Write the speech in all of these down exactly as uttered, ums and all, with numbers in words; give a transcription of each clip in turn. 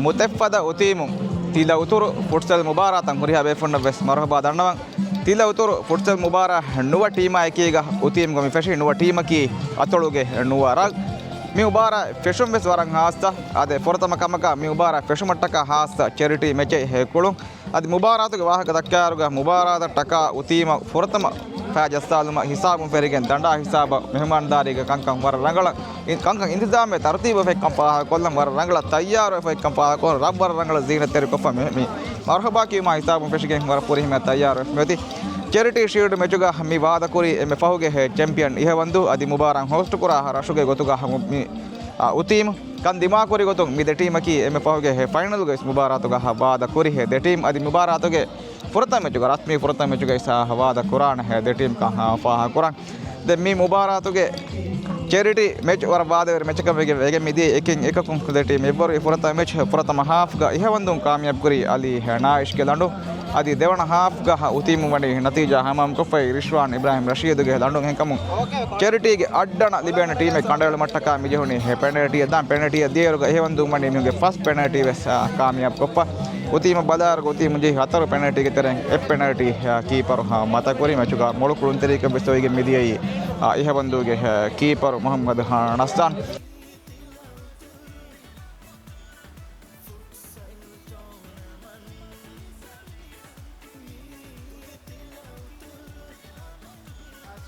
މުތެއްފަދަ އުތީމު ތިލަ އުތުރު ފުޓްސަލް މުބާރާތަށް ހުރިހާ ބޭފުންނަށް ވެސް މަރުހަބާ ދަންނަވަން. ތިލަ އުތުރު ފުޓްސަލް މުބާރާ ނުވަ ޓީމާ އެކީގަ އުތީމުގަ މި ފެށި ނުވަ ޓީމަކީ އަތޮޅުގެ ނުވަ ރަށް. މި މުބާރާ ފެށުން ވެސް ވަރަށް ހާއްސަ. އާދެ، ފުރަތަމަ ކަމަކަށް މި މުބާރާ ފެށުމަށްޓަކާ ހާއްސަ ޗެރިޓީ މެޗެއް ކުޅުން. އަދި މުބާރާތުގެ ވާހަކަ ދައްކާއިރުގަ މުބާރާތަށް ޓަކާ އުތީމަށް ފުރަތަމަ ފައި ޖައްސާލުމަށް ހިސާބުން ފެށިގެން ދަނޑާ ހިސާބަށް މެހުމާންދާރީގެ ކަންކަން ވަރަށް ރަނގަޅަށް، ކަންކަން އިންތިޒާމެއް ތަރުތީބު ފެއްކަން ފާހަގަކޮށްލަން ވަރަށް ރަނގަޅަށް ތައްޔާރު ފެއްކަން ފާހަގަކޮށް ރަށް ވަރަށް ރަނގަޅަށް ޒީނަތްތެރިކޮށްފަ މި، މި މަރުހަބާ ކިޔުމާ ހިސާބުން ފެށިގެން ވަރަށް ފުރިހަމަ ތައްޔާރު މިއޮތީ. ޗެރިޓީ ޝީލްޑް މެޗުގަ މި ވާދަކުރީ އެންމެ ފަހުގެ ޗެމްޕިއަން އިހަވަންދޫ އަދި މުބާރާތް ހޯސްޓް ކުރާ ރަށުގެ ގޮތުގަ މި، އާ، އުތީމު ކަން ދިމާކުރި ގޮތުން މި ދެ ޓީމަކީ އެންމެ ފަހުގެ ފައިނަލުގައި ވެސް މުބާރާތުގަ ވާދަ ކުރި ދެ ޓީމް. އަދި މުބާރާތުގެ ފުރަތަމަ މެޗުގަ، ރަސްމީ ފުރަތަމަ މެޗުގައި ވާދަ ކުރާނެ ދެ ޓީމް ކަން ފާހަގަ ކުރަން. ދެން މި މުބާރާތުގެ ޗެރިޓީ މެޗް ވަރަށް ވާދަވެރި މެޗަކަށް ވެގެ، ވެގެން މިދިޔަ އެކެއް އެކަކުން ދެ ޓީމް އެއްވަރު ފުރަތަމަ މެޗް ފުރަތަމަ ހާފްގަ އިހަވަންދޫން ކާމިޔާބު ކުރީ އަލީ ނާއިޝްގެ ލަނޑު. އަދި ދެވަނަ ހާފްގަ އުތީމު ވަނީ ނަތީޖާ ހަމަހަމަކޮށްފައި ރިޝްވާން އިބްރާހިމް ރަޝީދުގެ ލަނޑުން. އެހެންކަމުން ޗެރިޓީގެ އައްޑަނަ ލިބޭނެ ޓީމެއް ކަނޑައެޅުމަށްޓަކާ މި ޖެހުނީ ޕެނަލްޓީއެއް ދާން. ޕެނަލްޓީއަށް ދިޔައިރުގަ އިހަވަންދޫން ވަނީ މީހުންގެ ފަސް ޕެނަލްޓީ ވެސް، އާ، ކާމިޔާބު ކޮށްފަ. އުތީމަށް ބަލާއިރުގަ އުތީމު ޖެހި ހަތަރު ޕެނަލްޓީގެ ތެރެއިން އެއް ޕެނަލްޓީ، އާ، ކީޕަރު، އާ، މަތަކުރި. މެޗުގަ މޮޅު ކުޅުންތެރިއަކަށް ވެސް އޮވެގެން މިދިޔައީ، އާ، އިހަވަންދޫގެ، އާ، ކީޕަރު މުހައްމަދު، އާ، ނައްސާން.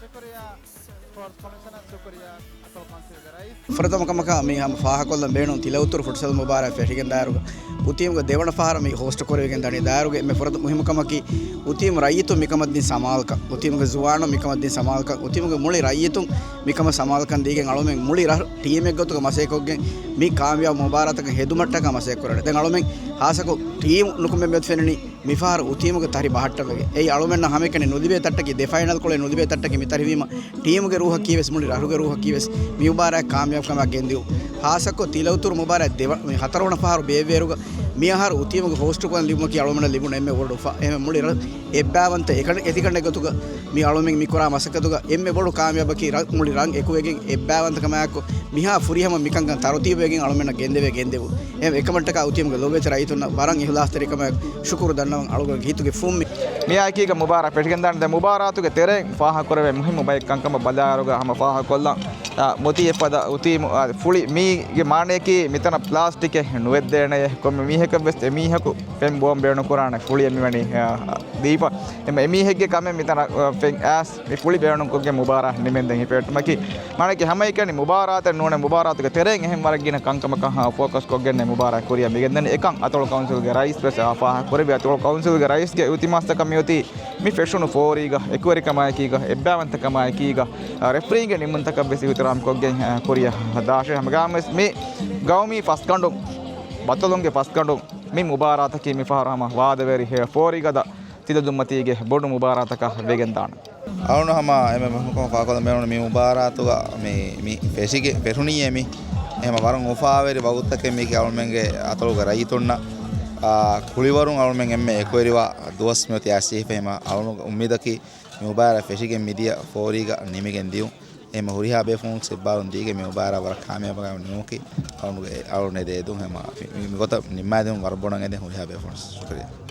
ޝުކުރިއްޔާ ސްޕޯޓްސް ކޮމިޝަނަރ، ޝުކުރިއްޔާ އަތޮޅު ކައުންސިލްގެ ރައީސް. ފުރަތަމަ ކަމަކަށް މި ހަމަ ފާހަގަކޮށްލަން ބޭނުން ތިލައުތުރު ފުޓްސަލް މުބާރާތް ފެށިގެން ދާއިރުގަ އުތީމުގެ ދެވަނަ ފަހަރަށް މި ހޯސްޓް ކުރެވިގެން ދަނީ. ދާއިރުގެ އެންމެ ފުރަތަ މުހިއްމު ކަމަކީ އުތީމު ރައްޔިތުން މިކަމަށް ދިން ސަމާލުކަން، އުތީމުގެ ޒުވާނުން މިކަމަށް ދިން ސަމާލުކަން، އުތީމުގެ މުޅި ރައްޔިތުން މިކަމަށް ސަމާލުކަން ދީގެން އަޅުމެން މުޅި ރަށް ޓީމެއް ގޮތުގަ މަސައްކަތްކޮށްގެން މި ކާމިޔާބު މުބާރާތަކަށް ހެދުމަށްޓަކާ މަސައްކަތް ކުރާނެ. ދެން އަޅުމެން ހާއްސަކޮށް ޓީމު ނުކުމެ މެދު ފެންނަނީ މިފަހަރު އުތީމުގެ ތަރި ބަހައްޓަވެގެން. އެއީ އަޅުމެންނަށް ހަމައެކަނި ނުލިބޭ ތައްޓަކީ، ދެ ފައިނަލް ކޮޅެއް ނުލިބޭ ތައްޓަކީ މި ތަރިވީމަ، ޓީމުގެ ރޫހަކީ ވެސް މުޅި ރަށުގެ ރޫހަކީ ވެސް މި މުބާރާތް ކާމިޔާބުކަމާ ގެންދިއު. ހާއްސަކޮށް ތިލައުތުރު މުބާރާތް ދެވަ-، މި ހަތަރުވަނަ ފަހަރު ބޭއްވޭއިރުގަ މިއަހަރު އުތީމުގެ ހޯސްޓުކޮށް ލިބުމަކީ އަޅުމެންނަށް ލިބުނު އެންމެ ބޮޑު އުފާ. އެހެން މުޅި ރަށް އެއްބާވަންތަ އެކަން އެތިކަނޑެއް ގޮތުގަ މި އަޅުމެން މި ކުރާ މަސައްކަތުގަ އެންމެ ބޮޑު ކާމިޔާބަކީ ރަށް މުޅި ރަށް އެކުވެގެން އެއްބާވަންތަކަމާއެކު މިހާ ފުރިހަމަ މިކަންކަން ތަރުތީބުވެގެން އަޅުމެންނަށް ގެންދެވޭ ގެންދެވުން. އެ އެކަމަށްޓަކާ އުތީމުގެ ލޮބުވެތި ރައްޔިތުންނަށް ވަރަށް އިހުލާސްތެރިކަމާއެކު ޝުކުރު ދަންނަވަން އަޅުގަނޑުގެ ހިތުގެ ފުންމި. މިއާއެކީގަ މުބާރާތް ފެށިގެންދާނެ. ދެ މުބާރާތުގެ ތެރެއިން ފާހަގަކުރެވޭ މުހިއްމު ބައެއް ކަންކަމަށް ބަލާއިރުގަ ހަމަ ފާހަގަކޮށްލަން. އާ، މުތި އެފަދަ އުތީމު، އާ، ފުޅި މީގެ މާނަޔަކީ މިތަނަށް ޕްލާސްޓިކެއް ނުވެއްދޭނެޔޭ. ކޮންމެ މީހަކަށް ވެސް އެމީހަކު ފެން ބޯން ބޭނުން ކުރާނެ ފުޅިއެއް މިވަނީ، އާ، ދީފަ. އެމީހެއްގެ ކަމެއް މިތަނަށް، އާ، ފެން އައިސް މި ފުޅި ބޭނުންކޮށްގެން މުބާރާތް ނިމެންދެން ހިފެހެއްޓުމަކީ، މާނައަކީ ހަމައެކަނި މުބާރާތެއް ނޫނޭ، މުބާރާތުގެ ތެރެއިން އެހެން ވަރަށް ގިނަ ކަންކަމަކަށް ފޯކަސް ކޮށްގެންނޭ މުބާރާތް ކުރިއަށް މިގެންދަނީ. އެކަން އަތޮޅު ކައުންސިލްގެ ރައީސް ވެސް ފާހަގަ ކުރެއްވި. އަތޮޅު ކައުންސިލްގެ ރައީސްގެ އިލްތިމާސްތަކަށް މިއޮތީ މި ފެށުނު ފޯރީގަ، އެކުވެރިކަމާއެކީގަ، އެއްބާވަންތަކަމާއެކީގަ، ރެފްރީންގެ ނިންމުންތަކަށް ވެސް އިހުތިރާމް ކޮށްގެން ކުރިއަށް ދާށޭ. ހަމަގައިމުވެސް މި ގައުމީ ފަސްގަނޑު، ބަތޮލުންގެ ފަސްގަނޑު، މި މުބާރާތަކީ މިފަހަރު ހަމަ ވާދަވެރި ފޯރީގަދަ ތިލަދުންމަތީގެ ބޮޑު މުބާރާތަކަށް ވެގެންދާނެ. އަޅުން ހަމަ އެންމެ މުހިއްމު ކަމަށް ފާހަގަކޮށްލަން ބޭނުން މި މުބާރާތުގަ މި، މި ފެށިގެ، ފެށުނީއޭ މި. އެހެން ވަރަށް އުފާވެރި ވަގުތުތަކެއް މީކީ އަޅުމެންގެ އަތޮޅުގެ ރައްޔިތުންނަށް، އާ، ކުޅިވަރުން އަޅުމެން އެންމެ އެކުވެރިވާ ދުވަސް މިއޮތީ އައިސް ޖެހިފަ. އެހެން އަޅުގަނޑު އުއްމީދަކީ މި މުބާރާތް ފެށިގެން މިދިޔަ ފޯރީގަ ނިމިގެން ދިޔުން. އެހެން ހުރިހާ ބޭފުޅުން އެއްބާރުން ދީގެން މި މުބާރާތް ވަރަށް ކާމިޔާބުކަމާ ނިމުމަކީ އަޅުގަނޑުގެ، އަޅުގަނޑު އެދޭ އެދުން. އެހެން މި، މި، މިގޮތަށް ނިންމާލުމަށް ވަރަށް ބޮޑަށް އެދެން ހުރިހާ ބޭފުޅުން. ޝުކުރިއްޔާ.